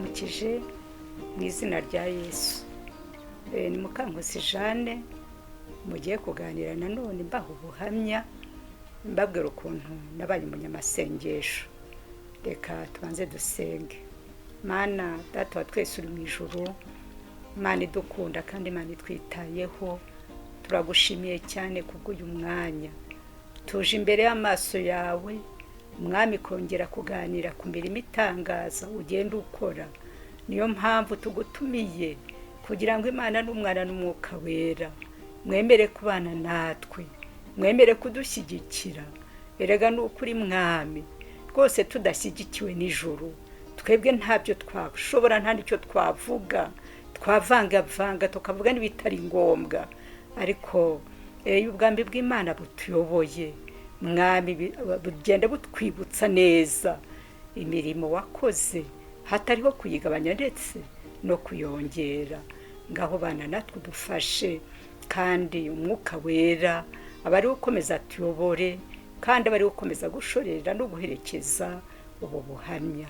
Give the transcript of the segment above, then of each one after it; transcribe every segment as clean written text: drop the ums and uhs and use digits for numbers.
Ndabaramukije mu izina rya Yesu. Ni Mukankusi Jeanne mugiye kuganira nanone mbaha ubuhamya, mbabwira ukuntu nabaye umunyamasengesho. Reka tubanze dusenge. Mana Data wa twese uri mu ijuru, Mana idukunda kandi Imana itwitayeho, turagushimiye cyane kubw'uyu mwanya tuje imbere y'amaso yawe Mwami, kongera kuganira ku mirimo itangaza ugenda ukora. Niyo mpamvu tugutumiye kugira ngo Imana n'Umwana n'Umwuka Wera mwemere kubana natwe, mwemere kudushyigikira. Erega ni ukuri Mwami, rwose tudashyigikiwe n'ijuru twebwe ntabyo twashobora, nta n'icyo twavuga, twavangavanga tukavuga n'ibitari ngombwa. Ariko iyo ubwambi bw'Imana butuyoboye Mwami, bugenda butwibutsa neza imirimo wakoze, hatariho kuyigabanya ndetse no kuyongera. Ngaho bana natwe udufashe, kandi Umwuka Wera aba ariwe ukomeza atuyobore, kandi aba ariwe ukomeza gushorera no guherekeza ubu buhamya.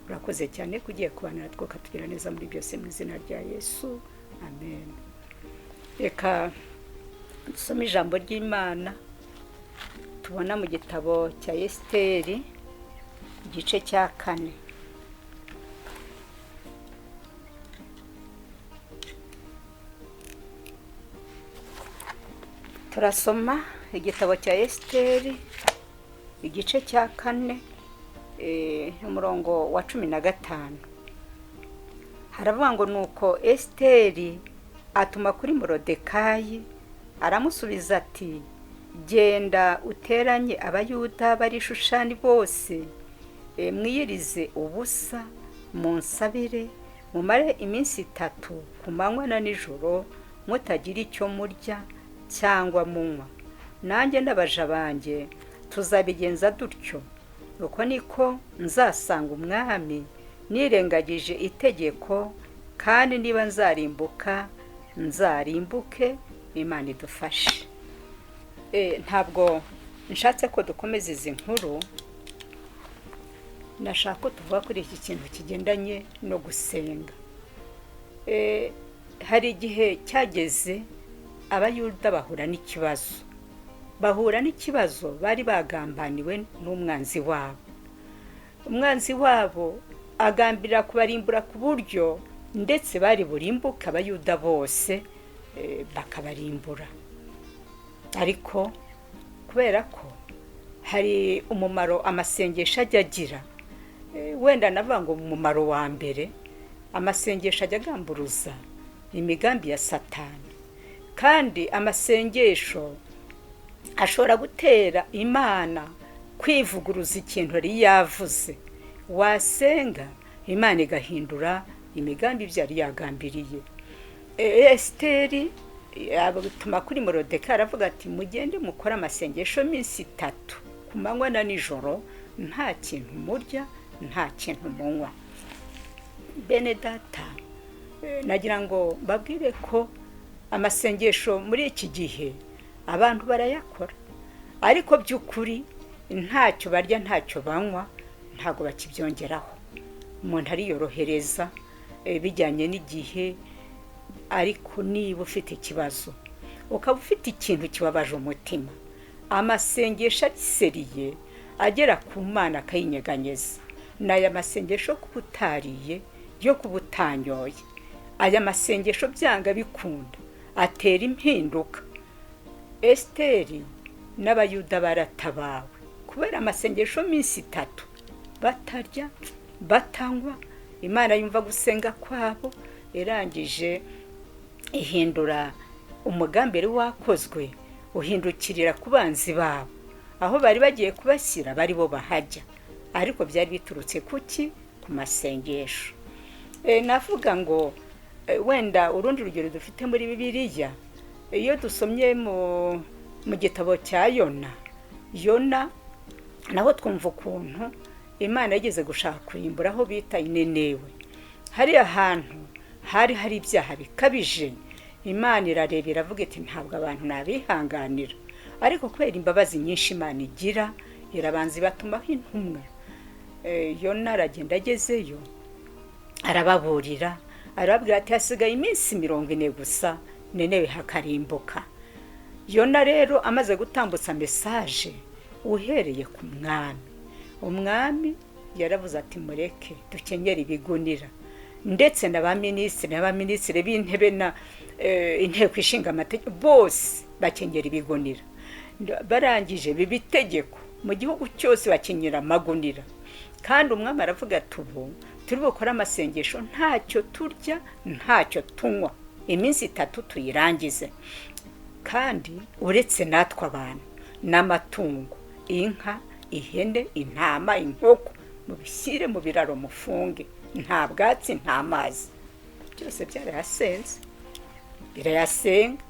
Urakoze cyane ko ugiye kubana natwe ukatugira neza muri byose, mu izina rya Yesu, amen. Reka dusome ijambo ry'Imana tubona mu gitabo cya Esiteri, igice cya 4. Turasoma igitabo cya Esiteri igice cya 4, umurongo wa 15. Haravuga ngo nuko Esiteri atuma kuri Morodekayi, aramusubiza ati: genda uteranye Abayuda bari Shushani bose, mwiyirize ubusa, munsabire, mumare iminsi 3 ku manywa na nijoro mutagira icyo murya cyangwa munywa. Nanjye n'abaja banjye tuzabigenza dutyo. Uko niko nzasanga umwami nirengagije itegeko, kandi niba nzarimbuka nzarimbuke. Imana idufashe. Ntabwo nshatse ko dukomeza izi nkuru, nashaka ko tuvuga kuri iki kintu kigendanye no gusenga. Hari igihe cyageze Abayuda bahura n'ikibazo, bari bagambaniwe n'umwanzi wabo. Umwanzi wabo agambirira kubarimbura ku buryo ndetse bari burimbuka Abayuda bose, bakabarimbura. Ariko kubera ko hari umumaro amasengesho ajya agira, wenda navuga ngo umumaro wa mbere, amasengesho ajya agamburuza imigambi ya Satani. Kandi amasengesho ashobora gutera Imana kwivuguruza ikintu yari yavuze. Wasenga Imana igahindura imigambi ibyo yari yagambiriye. Esiteri atuma kuri Morodekayi aravuga ati: mugende mukore amasengesho iminsi 3 ku manywa na nijoro, nta kintu murya, nta kintu munywa. Bene data, nagira ngo mbabwire ko amasengesho muri iki gihe abantu barayakora, ariko by'ukuri ntacyo barya ntacyo banywa, ntabwo bakibyongeraho. Umuntu ariyorohereza bijyanye n'igihe. Ariko niba ufite ikibazo, ukaba ufite ikintu kibabaje umutima, amasengesho ariseriye agera ku Mana akayinyeganyeza. Ni aya masengesho kuba utariye, yo kuba utanyoye. Aya masengesho byanga bikunda atera impinduka. Esiteri n'Abayuda baratabawe kubera amasengesho minsi 3, batarya batanywa. Imana yumva gusenga kwabo, irangije ihindura umugambi wari wakozwe, uhindukirira ku banzi babo. Aho bari bagiye kubashyira bari bo bahajya, ariko byari biturutse kuki? Ku masengesho. Navuga ngo wenda urundi rugero dufite muri Bibiliya, iyo dusomye mu gitabo cya Yona, Yona naho twumva ukuntu Imana yigeze gushaka kurimbura aho bita Inenewe. Hariya hantu hari hari ibyaha bikabije. Imana irareba iravuga iti ntabwo abantu nabihanganira. Ariko kubera imbabazi nyinshi Imana igira, irabanza ibatumaho intumwa. Yona aragenda agezeyo Arababurira, arababwira ati hasigaye iminsi 40 gusa Ninewe hakarimbuka. Yona rero amaze gutambutsa mesaje uhereye ku mwami, umwami yaravuze ati mureke dukenyere ibigunira, ndetse na ba minisitiri n'abaminisitiri b'intebe na inteko ishinga amategeko bose bakenyera ibigunira. Barangije biba itegeko mu gihugu cyose bakenyera amagunira. Kandi umwami aravuga ati ubu turi bukore amasengesho, ntacyo turya ntacyo tunywa, iminsi 3 tuyirangize. Kandi uretse natwe abantu n'amatungo, inka, ihene, intama, inkoko, mubishyire mu biraro mufunge, nta bwatsi nta mazi. Byose byarayasenze, birayasenga.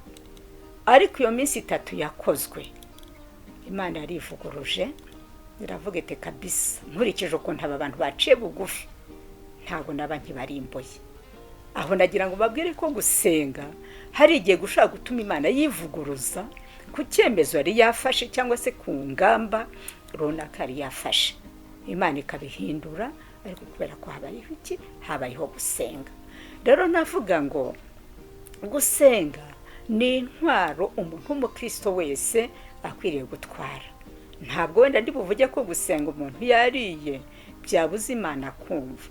Ariko iyo minsi 3 yakozwe, Imana yarivuguruje iravuga iti kabisa nkurikije ukuntu aba bantu baciye bugufi ntabwo naba nkibarimbuye. Aho nagira ngo babwire ko gusenga hari igihe gushobora gutuma Imana yivuguruza ku cyemezo yari yafashe cyangwa se ku ngamba runaka yari yafashe, Imana ikabihindura, ariko kubera ko habayeho iki? Habayeho gusenga. Rero navuga ngo gusenga ni intwaro umuntu w'umukristo wese akwiriye gutwara. Ntabwo wenda ndi buvuge ko gusenga umuntu yariye byabuze Imana kumva,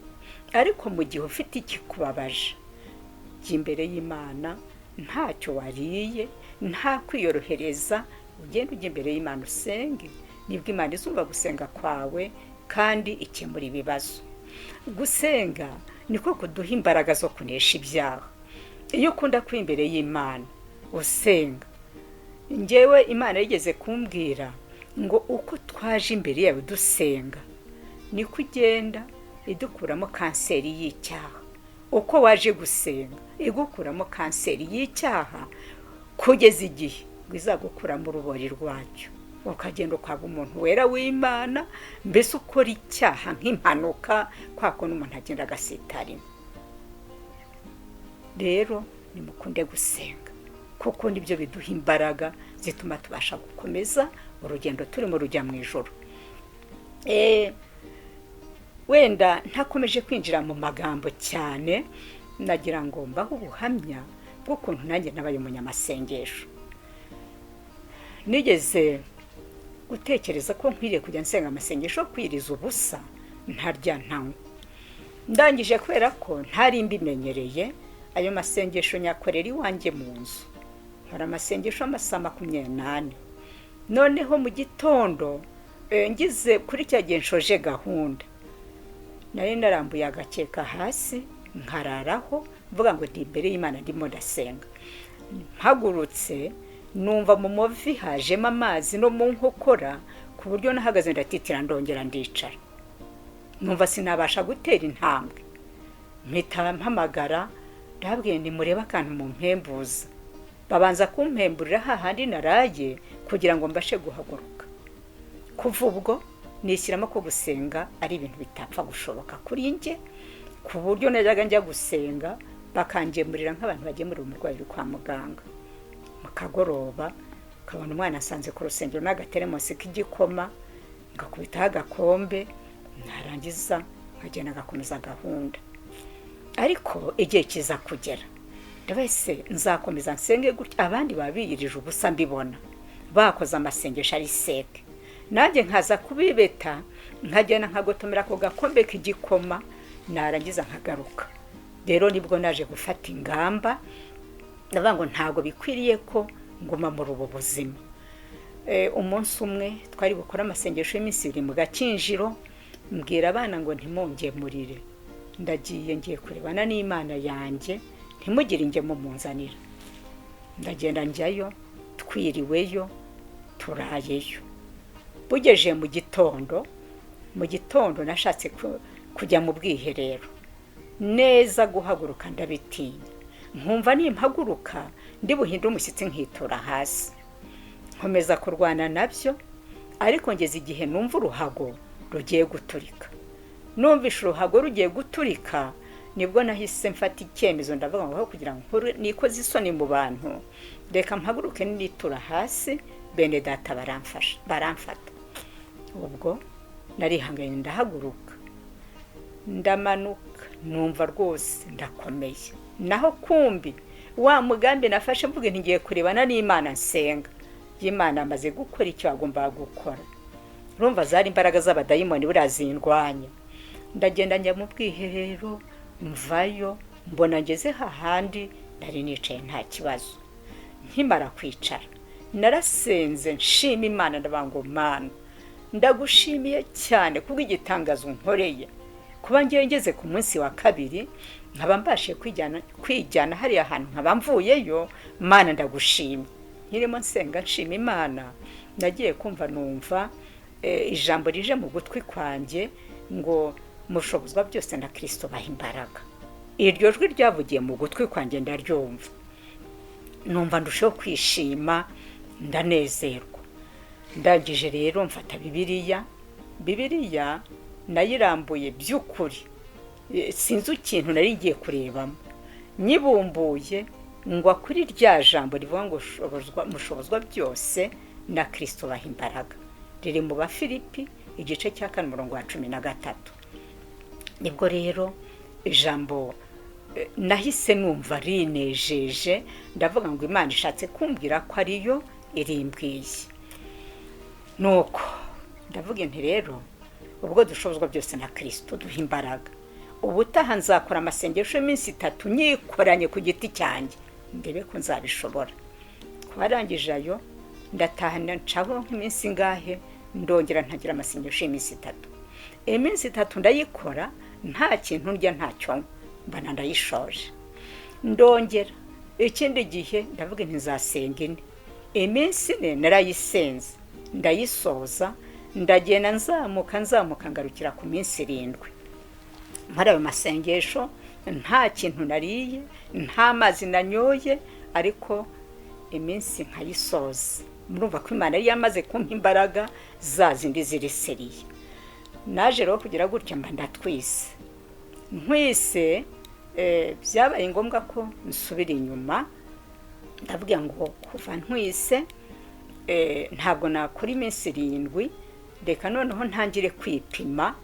ariko mu gihe ufite ikikubabaje jya imbere y'Imana ntacyo wariye, nta kwiyorohereza, ugende ujya imbere y'Imana usenge, nibwo Imana izumva gusenga kwawe kandi ikemura ibibazo. Gusenga niko kuduha imbaraga zo kunesha ibyaha. Iyo ukunda kuba imbere y'Imana usenga, njyewe Imana yigeze kumbwira ngo uko twaje imbere yawe dusenga niko ugenda idukuramo kanseri y'icyaha. Uko waje gusenga igukuramo kanseri y'icyaha kugeza igihe ngo izagukuramo urubori rwacyo, ukagenda ukaba umuntu wera w'Imana, mbese ukora icyaha nk'impanuka kwa kuntu umuntu agenda agasitara. Rero nimukunde gusenga kuko nibyo biduha imbaraga zituma tubasha gukomeza urugendo turimo rujya mu ijoro. Wenda ntakomeje kwinjira mu magambo cyane, nagira ngo mbahe ubuhamya bw'ukuntu nanjye nabaye umunyamasengesho. Nigeze gutekereza ko nkwiriye kujya nsenga amasengesho kwiriza ubusa ntarya ntanywa. Ndangije kubera ko ntari mbimenyereye, ayo masengesho nyakorera iwanjye mu nzu, nkora amasengesho amasaha 24. Noneho mu gitondo ngize kuri cya gihe nshoje gahunda, nari narambuye agakeka hasi nkararaho mvuga ngo ndi imbere y'Imana ndimo ndasenga. Mpagurutse numva mu muvi hajemo amazi no mu nkokora, ku buryo nahagaze ndatitira ndongera ndicara, numva sinabasha gutera intambwe. Mpita mpamagara ndababwiye nti murebe akantu mumpembuza. Babanza kumpemburira hahandi naraye kugira ngo mbashe guhaguruka. Kuva ubwo nishyiramo ko gusenga ari ibintu bitapfa gushoboka kuri njye, ku buryo najyaga njya gusenga bakangemurira nk'abantu bagemurira umurwayi uri kwa muganga. Mu kagoroba ukabona umwana asanze ku rusengero n'agateremusi k'igikoma, ngakubitaho agakombe, narangiza nkagenda ngakomeza gahunda. Ariko igihe kiza kugera ndabese nzakomeza nsenge gutya, abandi babiyirije ubusa mbibona bakoze amasengesho ari seke, nanjye nkaza kubibeta nkagenda nkagotomera ako gakombe k'igikoma, narangiza nkagaruka. Rero nibwo naje gufata ingamba, ndavuga ngo ntabwo bikwiriye ko nguma muri ubu buzima. Umunsi umwe twari gukora amasengesho y'iminsi 2 mu Gakinjiro, mbwira abana ngo ntimungemurire, ndagiye ngiye kurebana n'Imana yanjye, ntimugire ingemo munzanira. Ndagenda njyayo, twiriweyo, turayeyo. Bugeje mu gitondo nashatse kujya mu bwiherero neza, guhaguruka ndabitinya, nkumva nimpaguruka ndi buhinde umushyitsi nkitura hasi. Nkomeza kurwana nabyo, ariko ngeze igihe numva uruhago rugiye guturika. Numvishe uruhago rugiye guturika, nibwo nahise mfata icyemezo, ndavuga ngo kugira ngo nikoze isoni mu bantu, reka mpaguruke nitura hasi, bene data baramfasha, baramfata. Ubwo narihanganye ndahaguruka, ndamanuka Numva rwose ndakomeye. Naho kumbi wa mugambi nafashe mvuga nti ngiye kurebana n'Imana nsenga, Imana amaze gukora icyo agomba gukora. Urumva zari imbaraga z'abadayimoni buriya zindwanya. Ndagenda njya mu bwiherero, mvayo mbona ngeze hahandi nari nicaye nta kibazo. Nkimara kwicara narasenze nshima Imana, ndavuga ngo Mana ndagushimiye cyane kubw'igitangazo unkoreye, kuba ngiye ngeze ku munsi wa kabiri nkaba mbashije kwijyana hariya hantu nkaba mvuyeyo, Mana ndagushimye. Nkirimo nsenga nshima Imana, nagiye kumva numva ijambo rije mu gutwi kwanjye ngo mushobozwa byose na Kristo baha imbaraga. Iryo jwi ryavugiye mu gutwi kwanjye ndaryumva, numva ndushaho kwishima, ndanezerwa. Ndangije rero mfata Bibiliya, Bibiliya nayirambuye by'ukuri, sinzi ikintu nari ngiye kurebamo, nyibumbuye ngwa kuri rya jambo rivuga ngo mushobozwa byose na Kristo baha imbaraga, riri mu Bafilipi igice cya 4 umurongo wa 13. Nibwo rero ijambo nahise numva rinejeje, ndavuga ngo Imana ishatse kumbwira ko ariyo irimbwiye. Nuko ndavuga nti rero ubwo dushobozwa byose na Kristo duha imbaraga, ubutaha nzakora amasengesho y'iminsi 3 nyikoranye ku giti cyanjye ndebe ko nzabishobora. Twarangije ayo ndataha ncaho nk'iminsi ingahe, ndongera ntagira amasengesho y'iminsi 3. Iminsi 3 ndayikora nta kintu ndya ntacyo nywa, mbana ndayishoje. Ndongera ikindi gihe ndavuga nti nzasenga 4. Iminsi 4 narayisenze ndayisoza, ndagenda nzamuka ngarukira ku minsi 7. Muri ayo masengesho nta kintu nariye, nta mazi nanyoye, ariko iminsi nkayisoza. Murumva ko Imana yari yamaze kumpa imbaraga za zindi ziri seriye. Naje rero kugira gutya mba ndatwise. Ntwise byabaye ngombwa ko nsubira inyuma, ndavuga ngo kuva ntwise ntabwo nakora iminsi 7, reka noneho ntangire kwipima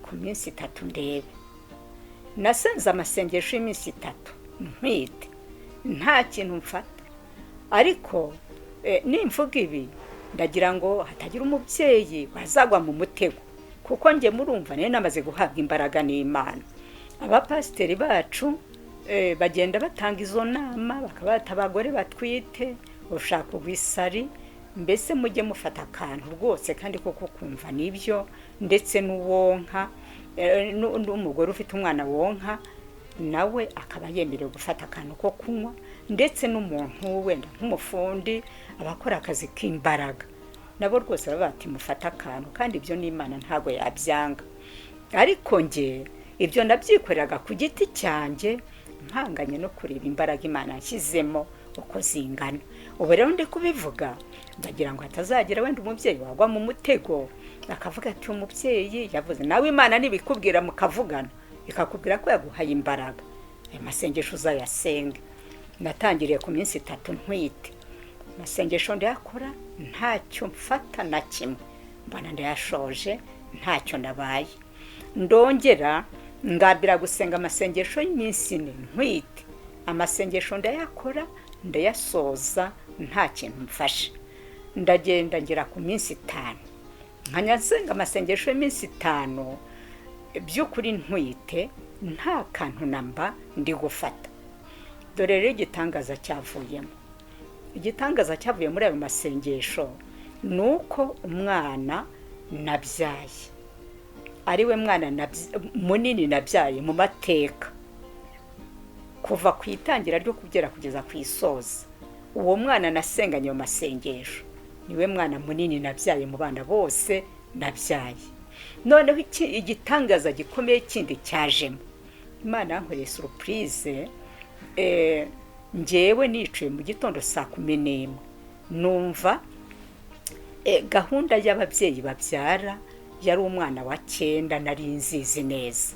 ku minsi 3 ndebe. Nasenze amasengesho y'iminsi 3 ntwite nta kintu mfata, ariko nimvuga ibi ndagira ngo hatagira umubyeyi wazagwa mu mutego, kuko njye murumva nari namaze guhabwa imbaraga n'Imana. Abapasiteri bacu bagenda batanga izo nama, bakabata abagore batwite ushaka ubwisari, mbese mujye mufata akantu rwose kandi koko kumva nibyo, ndetse n'uwonka n'umugore ufite umwana wonka nawe akaba yemerewe gufata akantu ko kunywa, ndetse n'umuntu wenda nk'umufundi abakora akazi k'imbaraga nabo rwose baba bati mufata akantu, kandi ibyo n'Imana ntago yabyanga. Ariko nge ibyo nabyikoreraga ku giti cyanjye mpanganye no kureba imbaraga Imana yanshyizemo uko zingana. Ubu rero ndi kubivuga ndagira ngo hatazagira wenda umubyeyi wagwa mu mutego akavuga ati umubyeyi yavuze, nawe Imana nibikubwira mukavugana ikakubwira ko yaguhaye imbaraga, ayo masengesho uzayasenge. Natangiriye ku minsi 3 ntwite, amasengesho ndayakora ntacyo mfata na kimwe, mbona ndayashoje ntacyo nabaye. Ndongera ngabira gusenga amasengesho y'iminsi 4 ntwite, amasengesho ndayakora ndayasoza nta kintu mfashe. Ndagenda ngera ku minsi 5 nkanya nsenga amasengesho y'iminsi 5 by'ukuri ntwite nta kantu namba ndi gufata. Dore rero igitangaza cyavuyemo. Igitangaza cyavuye muri ayo masengesho nuko umwana nabyaye ari we mwana munini nabyaye mu mateka, kuva ku itangira ryo kubyara kugeza ku isoza, uwo mwana nasenganye ayo masengesho niwe mwana munini nabyaye mu bana bose nabyaye. Noneho igitangaza gikomeye kindi cyajemo, Imana yankoreye surprise. Njyewe nicaye mu gitondo saa 11 numva gahunda y'ababyeyi babyara yari umwana wa 9 nari nzizi neza.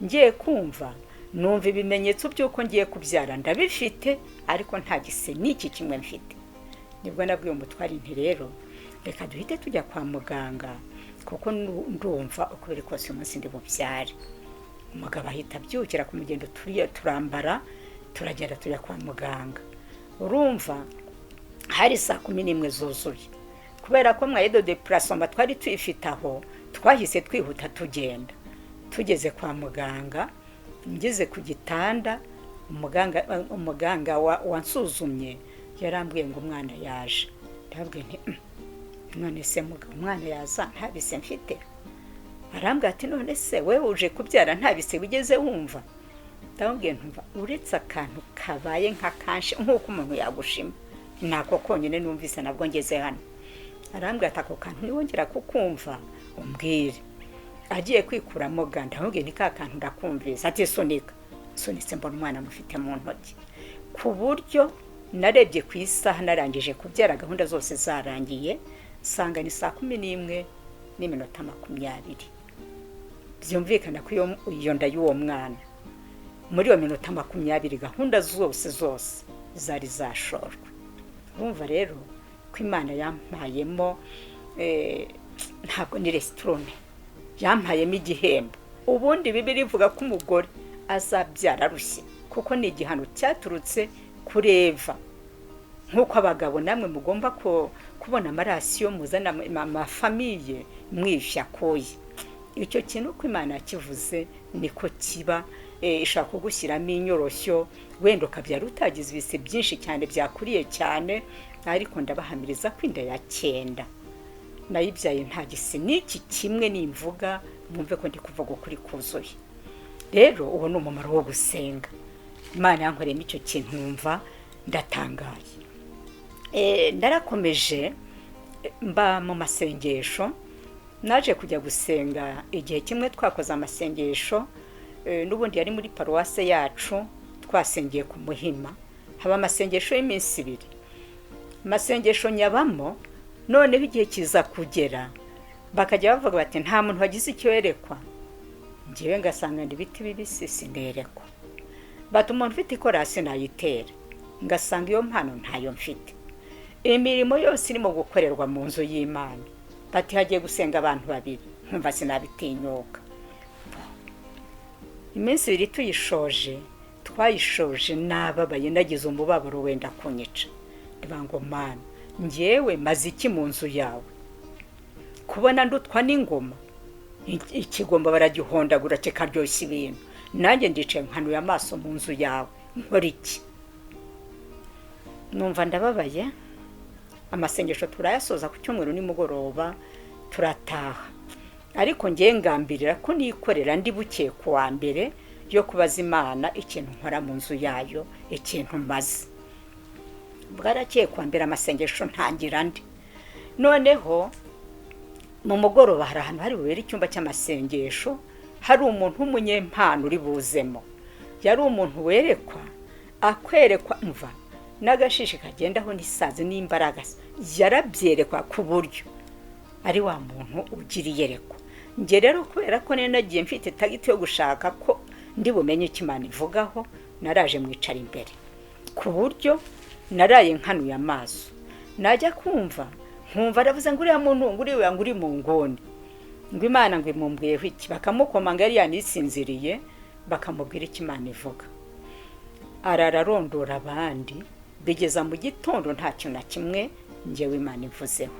Ngiye kumva numva ibimenyetso by'uko ngiye kubyara ndabifite, ariko nta gise n'iki kimwe mfite. Nibwo nabwiye umutwari nti rero reka duhite tujya kwa muganga kuko ndumva uko biri kose uyu munsi ndi bubyare. Umugabo ahita abyukira ku mugendo, turiya turambara, turagenda tujya kwa muganga. Urumva hari 11:00 zuzuye. Kubera ko moyen de déplacement twari tuyifite aho, twahise twihuta tugenda. Tugeze kwa muganga, ngeze ku gitanda, umuganga wansuzumye yarambwiye ngo umwana yaje. Ndababwiye nti: "None se mugabo, umwana yaza nta bise mfite?" Arambwira ati: "None se wowe uje kubyara nta bise wigeze wumva?" Ndamubwiye ntumva, uretse akantu kabaye nka kanshi nk'uko umuntu yagushima, nako konyine numvise nabwo ngeze hano. Arambwira ati: "Ako kantu niwongera kukumva umbwire." Agiye kwikuramo gant, ndamubwiye ni ka kantu ndakumvise. Ati: "Sunika." Nsunitse mbona umwana mufite mu ntoki, ku buryo narebye ku isaha narangije kubyara, gahunda zose zarangiye, nsanga ni 11:20. Byumvikana ko iyo nda y'uwo mwana muri iyo minota 20 gahunda zose zose zari zashojwe. Urumva rero ko Imana yampayemo, ntabwo ni ristourne, yampayemo igihembo. Ubundi Bibiliya ivuga ko umugore azabyara arushye, kuko ni igihano cyaturutse kuri Eva. Nk'uko abagabo namwe mugomba kubona ama ration, muzana ama famille mwishakuye, icyo kintu uko Imana yakivuze niko kiba. Ishobora kugushyiramo inyoroshyo, wenda ukabyara utagize ibise byinshi cyane byakuriye cyane, ariko ndabahamiriza ko inda ya cyenda nayibyaye nta gise n'iki kimwe. Nimvuga mwumve ko ndi kuvuga ukuri kuzuye. Rero uwo ni umumaro wo gusenga. Imana yankoreyemo icyo kintu, numva ndatangaye. Narakomeje mba mu masengesho. Naje kujya gusenga igihe kimwe, twakoze amasengesho, n'ubundi yari muri paruwase yacu, twasengeye ku Muhima, haba amasengesho y'iminsi 2. Amasengesho nyabamo, noneho igihe kiza kugera bakajya bavuga bati: "Nta muntu wagize icyo yerekwa." Ngewe ngasanga ndi ibiti bibisi, sinerekwa. Bati: "Umuntu ufite ikorasi nayitera." Ngasanga iyo mpano ntayo mfite. Imirimo yose irimo gukorerwa mu nzu y'Imana, bati: "Hagiye gusenga abantu babiri," nkumva sinabitinyuka. Iminsi 2 tuyishoje, twayishoje nababaye, nagize umubabaro wenda kunyica. Ndiba ngo: "Mana, ngewe maze iki mu nzu yawe kubona ndutwa n'ingoma? Ikigomba baragihondagura kikaryoshya ibintu, nanjye ndicaye nkanuye amaso mu nzu yawe, nkora iki?" Numva ndababaye. Amasengesho turayasoza ku cyumweru nimugoroba, turataha, ariko ngewe ngambirira ko nikorera ndi buke ku wa mbere yo kubaza Imana ikintu nkora mu nzu yayo, ikintu maze. Bwarakeye kuwa mbere, amasengesho ntangira andi. Noneho mu mugoroba hari ahantu hari bubere icyumba cy'amasengesho, hari umuntu w'umunyempano uri buzemo. Yari umuntu werekwa, akwerekwa mva n'agashishi kagendaho n'isazi n'imbaraga, yarabyerekwa ku buryo ari wa muntu ugira iyerekwa. Njye rero kubera ko nari nagiye mfite target yo gushaka ko ndi bumenye icyo Imana ivugaho, naraje mwicara imbere, ku buryo naraye nkanuye amaso. Najya kumva nkumva aravuze ngo: "Uriya muntu, ngo uriya, ngo uri mu nguni, ngo Imana ngo imumbwiyeho iki?" Bakamukoma ngo yari yanisinziriye, bakamubwira icyo Imana ivuga. Arararondora abandi bigeza mu gitondo, nta kintu na kimwe ngewe Imana ivuzeho.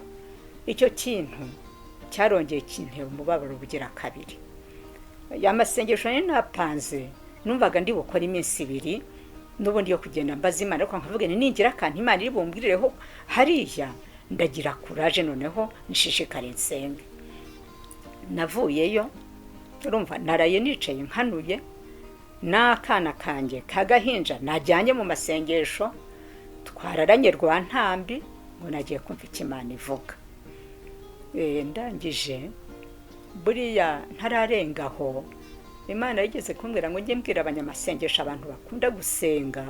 Icyo kintu cyarongeye kintera umubabaro ubugira kabiri. Ya masengesho nari napanze, numvaga ndi bukore iminsi 2 n'ubundi yo kugenda mbaza Imana, ariko nkavuga nti: "Ningira akantu Imana iri bumbwirireho hariya, ndagira kuraje, noneho nshishikare nsenge." Navuyeyo, urumva naraye nicaye nkanuye n'akana kanjye k'agahinja najyanye mu masengesho, twararanye rwa ntambi ngo nagiye kumva icyo Imana ivuga. Ndangije, buriya ntararenga aho, Imana yigeze kumbwira ngo njye mbwira abanyamasengesho, abantu bakunda gusenga,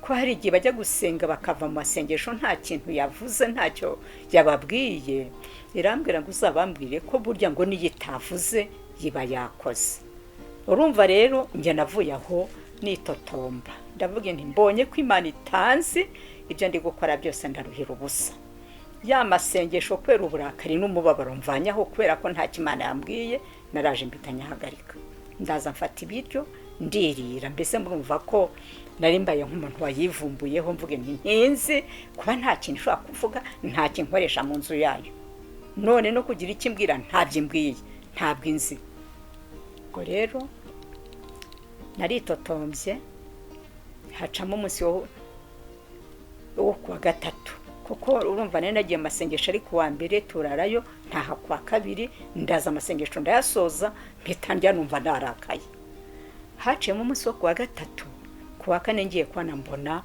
ko hari igihe bajya gusenga bakava mu masengesho nta kintu yavuze, ntacyo yababwiye. Irambwira ngo uzabambwire ko burya ngo niyo itavuze yiba yakoze. Urumva rero njye navuye aho nitotomba, ndavuga nti: "Mbonye ko Imana itanzi, ibyo ndi gukora byose ndaruhira ubusa." Ya masengesho, kubera uburakari n'umubabaro mvanyaho kubera ko nta Imana yambwiye, naraje mpita nyahagarika. Ndaza mfata ibiryo ndirira. Mbese murumva ko nari mbaye nk'umuntu wayivumbuyeho, mvuge nti ntinzi kuba nta kintu ishobora kuvuga, nta kintu nkoresha mu nzu yayo, none no kugira icyo imbwira ntabyo imbwiye, ntabwo inzi. Ubwo rero naritotombye, hacamo umunsi wo kuwa gatatu, kuko urumva nari nagiye amasengesho ari kuwa mbere, turarayo, ntaha kuwa kabiri, ndaza amasengesho ndayasoza, mpita ndya, numva narakaye. Haciyemo umunsi wo kuwa gatatu, kuwa kane ngiye kubona mbona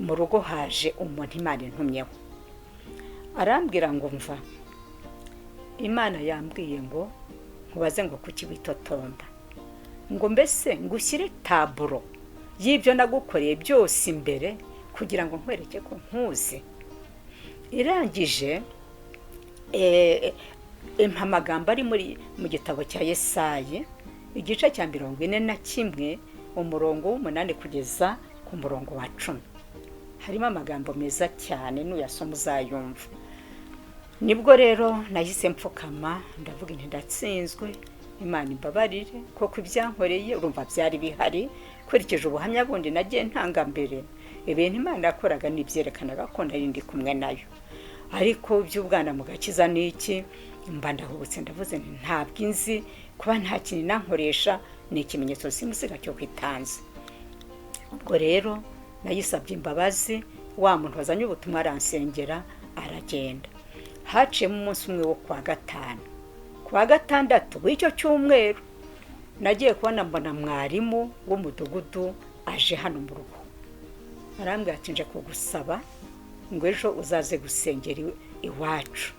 mu rugo haje umuntu Imana intumyeho, arambwira ngo mva Imana yambwiye ngo nkubaze ngo kuki witotomba, ngo mbese ngushyire taburo y'ibyo nagukoreye byose imbere kugira ngo nkwereke ko nkuzi. Irangije impa amagambo ari mu gitabo cya Yesayi igice cya 41 umurongo w'8 kugeza ku murongo wa 10. Harimo amagambo meza cyane, nuyasoma uzayumva. Nibwo rero nahise mfukama ndavuga nti ndatsinzwe, Imana imbabarire koko ibyankoreye urumva byari bihari. Kurikije ubuhamya bundi nagiye ntanga mbere, ibintu Imana yakoraga nibyerekanaga ko nari ndi kumwe nayo, ariko by'ubwana mu gakiza n'iki mba ndahubutse, ndavuze nti ntabwo inzi kuba nta kintu nankoresha, ni ikimenyetso simusiga cyo kwitanze. Ubwo rero nayisabye imbabazi, wa muntu wazanye ubutumwa aransengera aragenda. Haciyemo umunsi umwe wo kuwa gatanu, kuwa gatandatu w'icyo cyumweru nagiye kubona mbona mwarimu w'umudugudu aje hano mu rugo, arambwira ati nje kugusaba ngo ejo uzaze gusengera iwacu.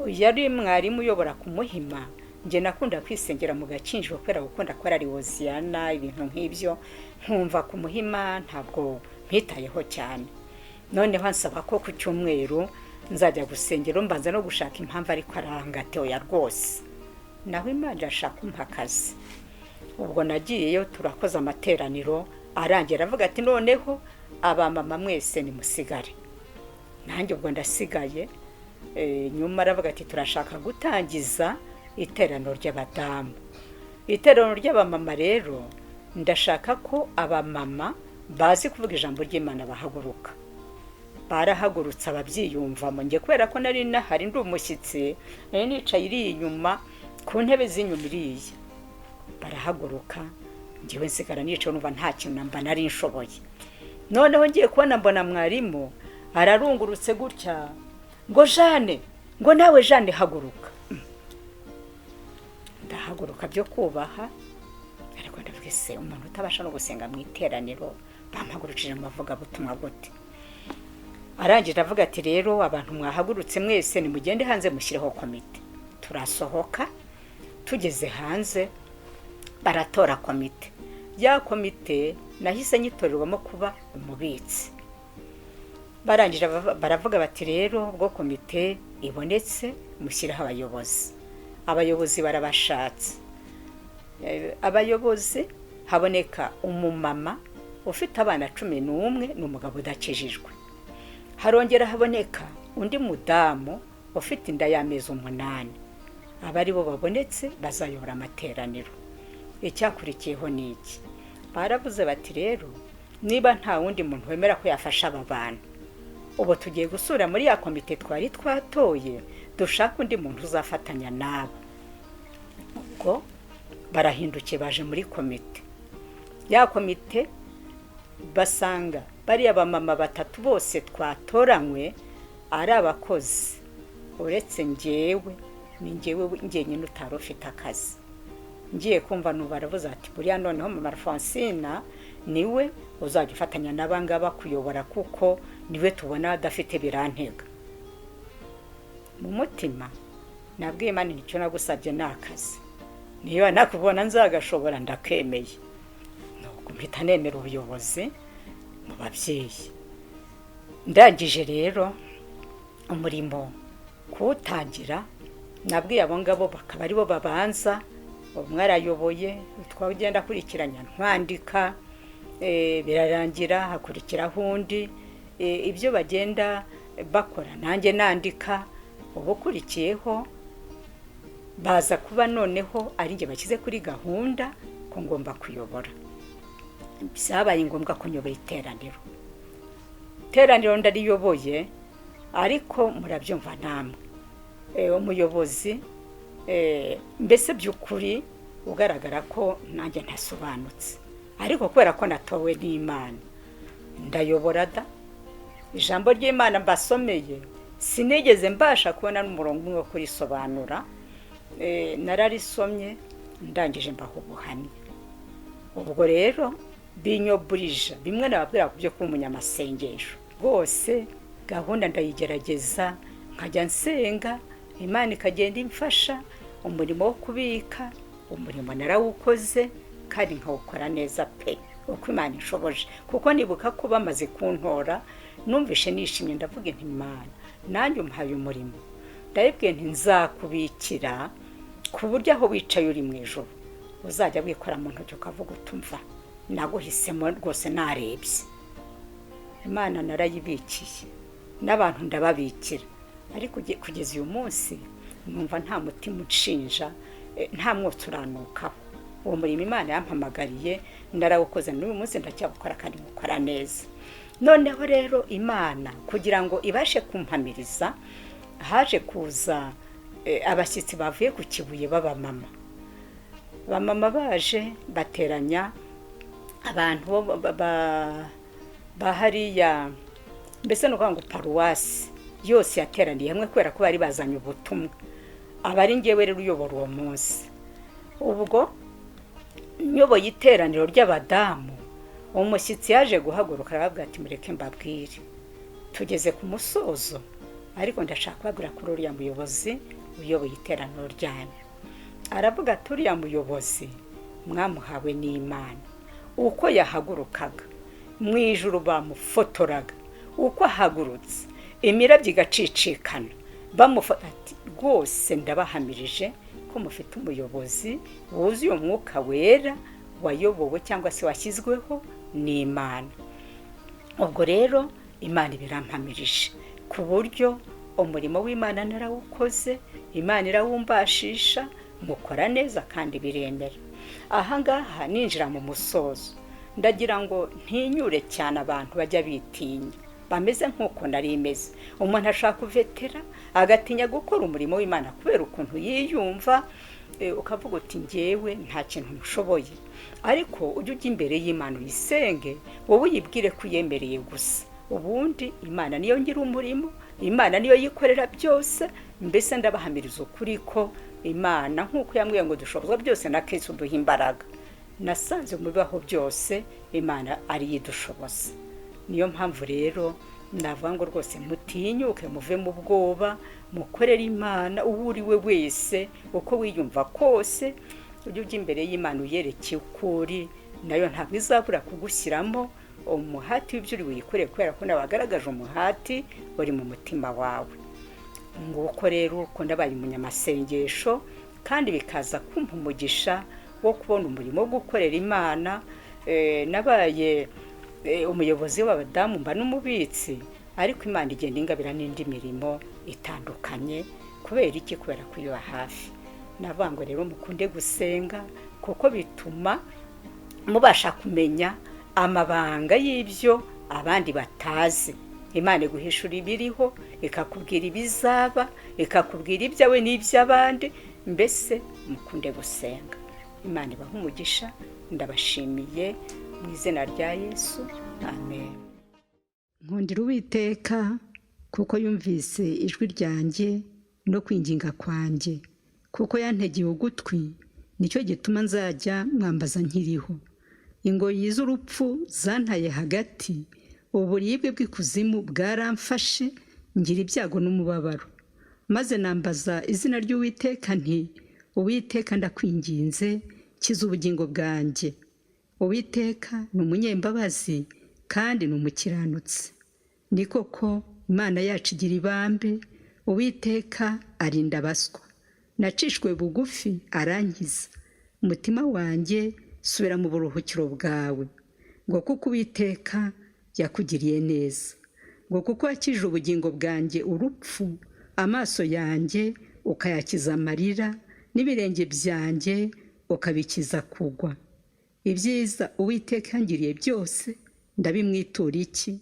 Yari mwarimu uyobora ku Muhima, njye nakunda kwisengera mu Gakinjiro kubera gukunda ko ari Hoziyana ibintu nk'ibyo, nkumva ku Muhima ntabwo mpitayeho cyane. Noneho ansaba ko ku cyumweru nzajya gusengera, mbanza no gushaka impamvu, ariko aranga oya rwose, naho Imana irashaka kumpa akazi. Ubwo nagiyeyo turakoze amateraniro arangira, aravuga ati noneho abamama mwese nimusigare, nanjye ubwo ndasigaye. Nyuma aravuga ati turashaka gutangiza iteraniro ry'abadamu, iteraniro ry'abamama. Rero ndashaka ko abamama bazi kuvuga ijambo ry'Imana bahaguruka. Barahagurutse ababyiyumvamo, njye kubera ko nari nahari ndi umushyitsi, nari nicaye iri inyuma ku ntebe z'inyuma iriya, barahaguruka, njyewe nsigara nicaye numva nta kintu namba nari nshoboye. Noneho ngiye kubona mbona mwarimu ararungurutse gutya ngo Jane, ngo nawe Jane haguruka. Ndahaguruka byo kubaha, ariko ndavuga se umuntu utabasha no gusenga mu iteraniro bampagurukije mu mavugabutumwa gute? Arangije avuga ati rero abantu mwahagurutse mwese nimugende hanze mushyireho komite. Turasohoka, tugeze hanze baratora komite. Ya komite nahise nyitorerwamo kuba umubitsi. Barangije baravuga bati rero ubwo komite ibonetse mushyiraho abayobozi. Abayobozi barabashatse, abayobozi haboneka umumama ufite abana 11 n'umugabo udakijijwe. Harongera haboneka undi mudamu ufite inda y'amezi 8. Aba ari bo babonetse bazayobora amateraniro. Icyakurikiyeho ni iki? Baravuze bati rero niba nta wundi muntu wemera ko yafasha aba bantu, ubu tugiye gusura muri ya komite twari twatoye, dushaka undi muntu uzafatanya nabo. Ubwo barahindukiye baje muri komite. Ya komite basanga bariya bamama batatu bose twatoranywe ari abakozi, uretse njyewe, ni njyewe njyenyine utari ufite akazi. Ngiye kumva nubu baravuze ati buriya noneho mama Alphonsine niwe uzajya ufatanya n'abangaba kuyobora, kuko niwe tubona adafite birantega. Mu mutima nabwiye Imana icyo nagusabye ni akazi, niba nakubona nzagashobora ndakemeye. Nuko mpita nemera ubuyobozi mu babyeyi. Ndangije rero umurimo kuwutangira, nabwiye abo ngabo bakaba aribo babanza, umwe arayoboye, twagenda akurikiranya ntwandika, birarangira hakurikiraho undi, ibyo bagenda bakora nanjye nandika. Ubukurikiyeho baza kuba noneho ari njye bashyize kuri gahunda ko ngomba kuyobora. Byabaye ngombwa ko nyobora iteraniro. Iteraniro ndariyoboye, ariko murabyumva namwe, umuyobozi mbese by'ukuri ugaragara ko nanjye ntasobanutse, ariko kubera ko natowe n'Imana ndayobora da. Ijambo ry'Imana mbasomeye sinigeze mbasha kubona n'umurongo umwe wo kurisobanura. Nararisomye ndangije mbaha ubuhamya. Ubwo rero binyoburije bimwe nababwira ku byo kuba umunyamasengesho. Rwose gahunda ndayigerageza, nkajya nsenga, Imana ikagenda imfasha. Umurimo wo kubika, umurimo narawukoze kandi nkawukora neza pe, uko Imana ishoboje. Kuko nibuka ko bamaze kuntora numvishe nishimye, ndavuga nti: "Imana, nanjye umpaye umurimo." Ndabibwiye nti: "Nzakubikira ku buryo aho wicaye uri mu ijoro uzajya wikora mu ntoki ukavuga utumva naguhisemo rwose narebye." Imana narayibikiye, n'abantu ndababikira, ariko kugeza uyu munsi numva nta mutima unshinja, nta mwotsi uranukaho. Uwo murimo Imana yampamagariye narawukoze, n'uyu munsi ndacyawukora kandi nkukora neza. Noneho rero Imana kugira ngo ibashe kumpamiriza, haje kuza abashyitsi bavuye ku Kibuye b'abamama. Abamama baje bateranya abantu ba hariya, mbese ni ukuvuga ngo paruwasi yose yateraniye hamwe kubera ko bari bazanye ubutumwa. Aba ari ngewe rero uyobora uwo munsi. Ubwo nyoboye iteraniro ry'abadamu, umushyitsi yaje guhaguruka arababwira ati: "Mureke mbabwire, tugeze ku musozo, ariko ndashaka kubabwira kuri uriya muyobozi uyoboye iteraniro ryanyu." Aravuga ati: "Uriya muyobozi mwamuhawe n'Imana. Uko yahagurukaga mu ijuru bamufotoraga, uko ahagurutse imirabyo igacicikana bamufata." Ati: "Rwose ndabahamirije ko mufite umuyobozi wuzuye Umwuka Wera, wayobowe cyangwa se washyizweho n'Imana." Ubwo rero Imana ibirampamirije ku buryo umurimo w'Imana narawukoze, Imana irawumbashisha, mukora neza kandi biremera. Ahangaha ninjira mu musozo, ndagira ngo ntinyure cyane abantu bajya bitinya, bameze nk'uko nari imeze. Umuntu ashaka kuvetera agatinya gukora umurimo w'Imana kubera ukuntu yiyumva, ukavuga uti: "Ngewe nta kintu nshoboye." Ariko ujye ujya imbere y'Imana uyisenge, wowe uyibwire ko uyemereye gusa, ubundi Imana niyo ngira umurimo, Imana niyo yikorera byose. Mbese ndabahamiriza ukuri ko Imana, nk'uko yambwiye ngo dushobozwa byose na Kristo duha imbaraga, nasanze mu bibaho byose Imana ariyo idushoboza. Niyo mpamvu rero navuga ngo rwose mutinyuke, muve mu bwoba, mukorere Imana. Uwo uri we wese, uko wiyumva kose, ujye ujya imbere y'Imana uyereke uko uri, nayo ntabwo izabura kugushyiramo umuhati w'ibyo uri buyikorere, kubera ko nawe wagaragaje umuhati uri mu mutima wawe. Nguko rero uko ndabaye umunyamasengesho, kandi bikaza kumpa umugisha wo kubona umurimo wo gukorera Imana. Nabaye umuyobozi w'abadamu, mba n'umubitsi, ariko Imana igenda ingabira n'indi mirimo itandukanye. Kubera iki? Kubera kuyiba hafi. Navuga ngo rero mukunde gusenga, kuko bituma mubasha kumenya amabanga y'ibyo abandi batazi. Imana iguhishura ibiriho, ikakubwira ibizaba, ikakubwira ibyawe n'iby'abandi. Mbese mukunde gusenga. Imana ibaha umugisha. Ndabashimiye mu izina rya Yesu, amen. Nkundira Uwiteka kuko yumvise ijwi ryanjye no kwinginga kwanjye, kuko yantegeye ugutwi, nicyo gituma nzajya mwambaza nkiriho. Ingoyi z'urupfu zantaye hagati, uburibwe bw'ikuzimu bwaramfashe, ngira ibyago n'umubabaro. Maze nambaza izina ry'Uwiteka nti: "Uwiteka, ndakwinginze, kiza ubugingo bwanjye." Uwiteka ni umunyembabazi kandi ni umukiranutsi, ni koko Imana yacu igira ibambe. Uwiteka arinda abaswa. Nacishwe bugufi arankiza. Umutima wanjye, subira mu buruhukiro bwawe, ngo kuko Uwiteka yakugiriye neza, ngo kuko wakijije ubugingo bwanjye urupfu, amaso yanjye ukayakiza amarira, n'ibirenge byanjye ukabikiza kugwa. Ibyiza Uwiteka yangiriye byose ndabimwitura iki?